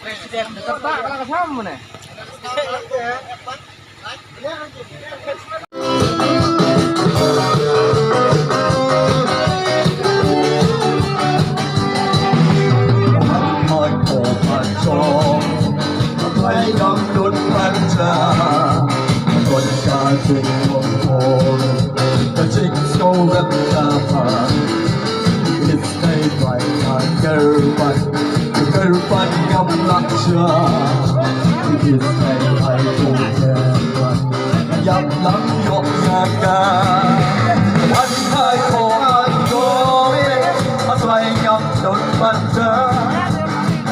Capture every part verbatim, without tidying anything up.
President dekat tak kalau ke sana mana? Kyrpad, kyrpad ngam lah shuh. Kyrpad ai kyrpad, ïap lam ïoh ïa ka. Wan ha ko ai ko, a Trai ngam don bynta.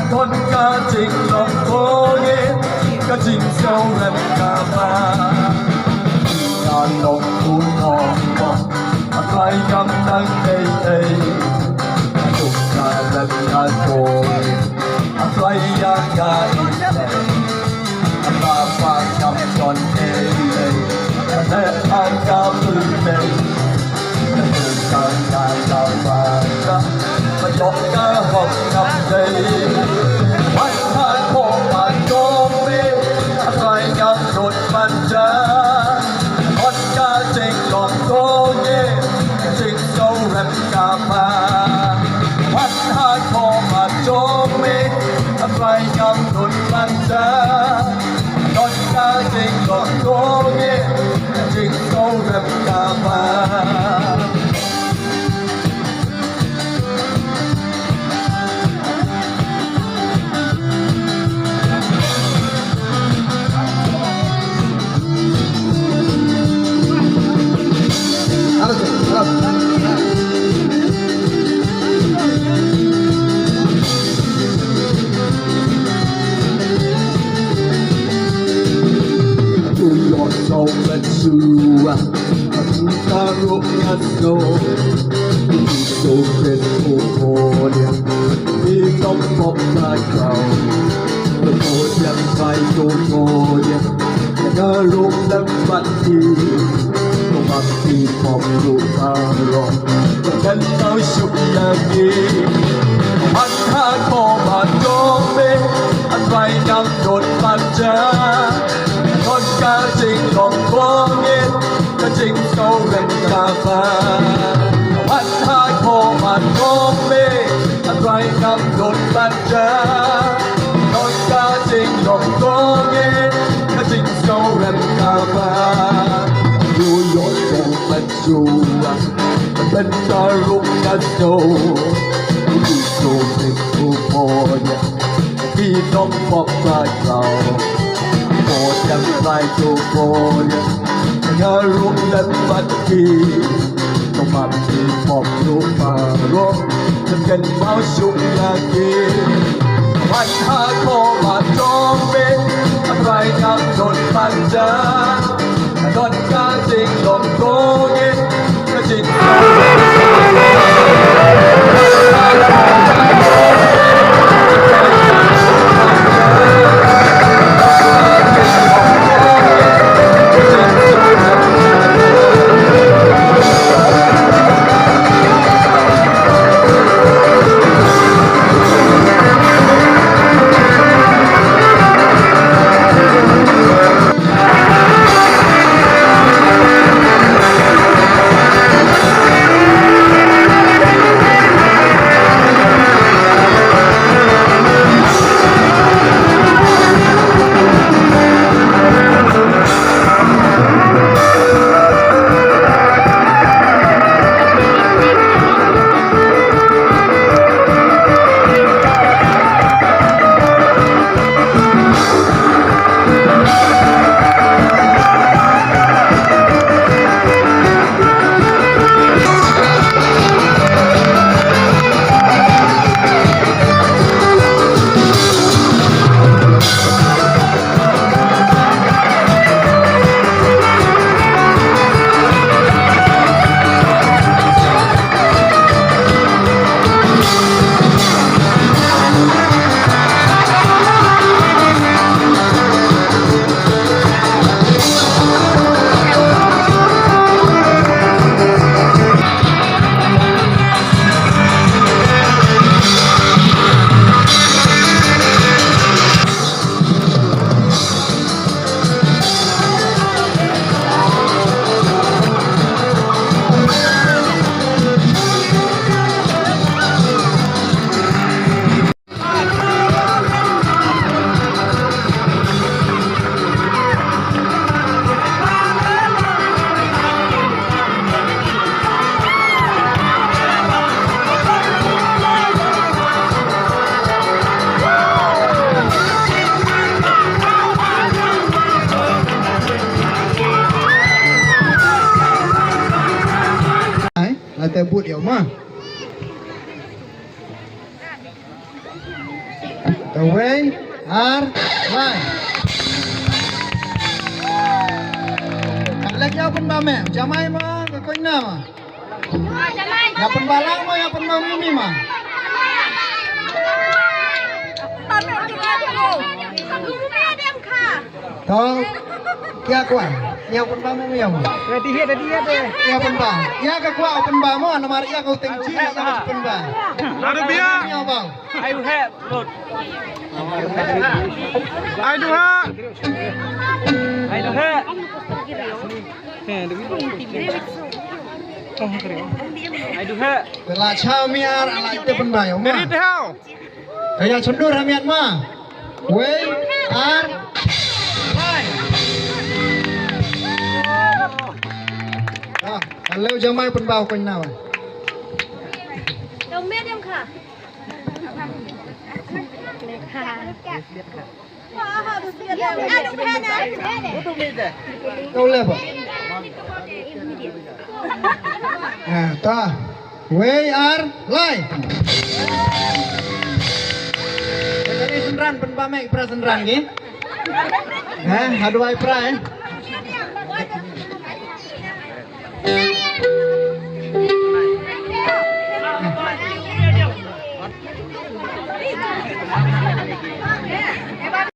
Don ka jinglong ko ngi, ka jingsngew rem kaba. Ka long u nongpop, a Trai ngam nang ei ei. Ka duk ka rem ka ko, a Trai ïa ka ei ei. Ka ba ngam don ei ei. Ka dei ha ka pyrthei. Ka dei ha ka ba ka. Ka ïoh ka hok ngam dei. Wan ha ko ba jong me. A Trai ngam don bynta. Don ka jinglong ko ngi. Ka jingsngew rem kaba. Wan ha ko ba jong me. A Trai ngam don bynta. Don ka jinglong ko ngi, ka jingsngew rem kaba. Ka rung lem bad ki, ko bad ki pop ruh baroh, ka kan tau suk ïa ki. Wan ha ko ba jong me, a Trai ngam don bynta. Don ka jinglong ko ngi, ka jingsngew rem kaba. Wan ha ko ba jong me, a Trai ngam don bynta. Don ka jinglong ko ngi, ka jingsngew rem kaba. Ïoh ïoh jong bynta, bynta ruh ka sngew. Ki nongpop baroh, pop ïa Trai to pop ïa. Nga ruh lem bad ki, to bad ki pop ruh baroh, kan kynmaw shuh ïa ki. Wan ha ko ba jong me, a Trai ngam don bynta. Don ka jinglong ko ngi, ka jing Bud ïa u ma. Kawei, ar, lai. Ka lek ïa u pynba me, jamai ma, ka koit na ma. Ïa pynba lang ma, ïa pynba mimi ma. To, ïa kwah, ïa pynba me ïa ma. Ready, ready, ready. Ïa pynba, ïa ka kwah pynba mo, namar ïa ka u teng ji, ïa ka pynba. Aduh bia. Ïa bang. Ai u he, lut. Ai duha. Ai duha. Ai duha. Te la cha miar, ala ite pynba ïa ma. Dari te hau. Aya chyndur ha miat ma. Wei, ar, lai. Ah, kalau jamai pynba u koit na wa. Kau leh ba. Ha, ta. Wei ar lai. Kali synran pynba mek pra synran ki. Ha, haduh ai pra eh.